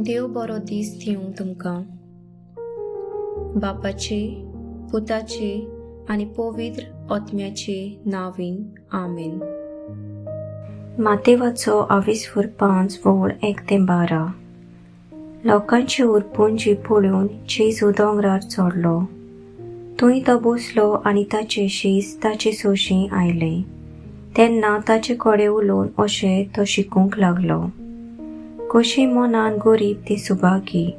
देव बरो दीस दिवं तुमकां. बापाचे, पुताचे आनी पवित्र आत्म्याचे नांवान, आमेन. मातेवाचो आविस्फूर 5 वोळ 1 ते 12. लोकांची उरपुंजी पळोवन जेजू दोंगरार चडलो. थंय तो बसलो आनी ताचे शीस ताचे सोशीं आयले. तेन्ना ताचे कडेन उलोवन अशें तो शिकूंक लागलो. कशी मनान गरीब ती सुभागी,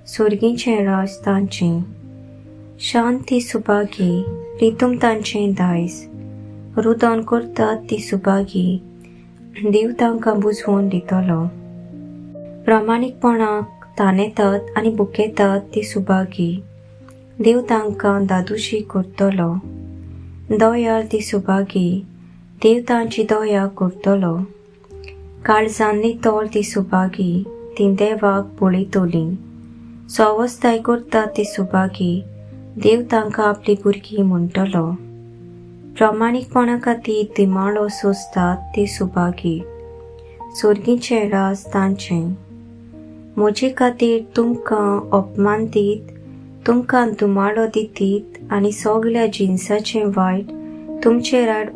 सोर्गीचें राज तांचें. शांत ती सुभागी, प्रितूम तांचें दायज. रुदन करतात ती सुभागी, देव तांकां बुजवून दितलो. प्रामाणीकपणाक तानेतात आनी बुकेतात ती सुभागी, देव तांकां दादुशी करतलो. दयाळ ती सुभागी, देव तांची दया करतलो. काळजान नितळ ती सुभागी, ती देवाक पळयतली. सवस्ताय करतात ती सुभागी, देव तांकां आपली भुरगीं म्हणटलो. प्रामाणीकपणा खातीर दिमाळो सोंसतात ती सुभागी, सोर्गीचें राज तांचें. म्हजे खातीर तुमकां अपमान दीत, तुमकां धुमाळो दितीत आनी सगल्या जिनसाचें वायट तुमचे राड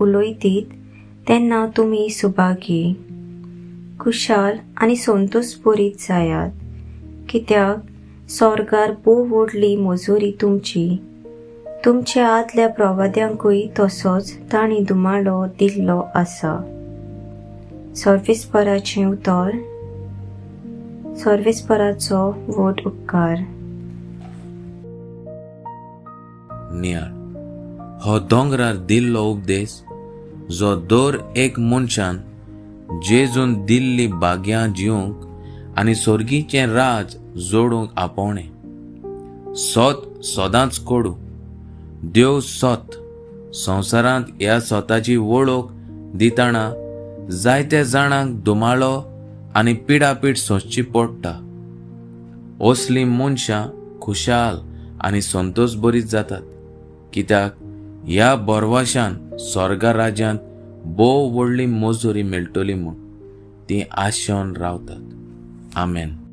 उलयतीत तेन्ना तुमी सुभागी, खुशाल आनी संतोष भरीत जायात, कित्याक स्वर्गार भोव व्हडली मजुरी तुमची. तुमच्या आदल्या प्रवाद्यांकूय तसोच तांणी धुमाळो दिल्लो आसा. सर्वेस्पराचें उतर. सर्वेस्पराचो व्हड उपकार. नियाळ हो दोंगरार दिल्लो उपदेश जो दर एक मनशान जेजून दिल्ली भाग्यां जिवंक आनी सोर्गीचें राज जोडूंक आपोवणें. सत सदांच कोडू, देव सत. संवसारांत ह्या सताची वळख दितना जायत्या जाणांक धुमाळो आनी पिडापीड सोंसची पडटा. असलीं मनशां खुशाल आनी संतोष बरीत जातात, कित्याक ह्या बरवाशान स्वर्गा राज्यांत भोव व्हडली मजुरी मेळटली म्हूण तीं आशेवन रावतात. आमेन.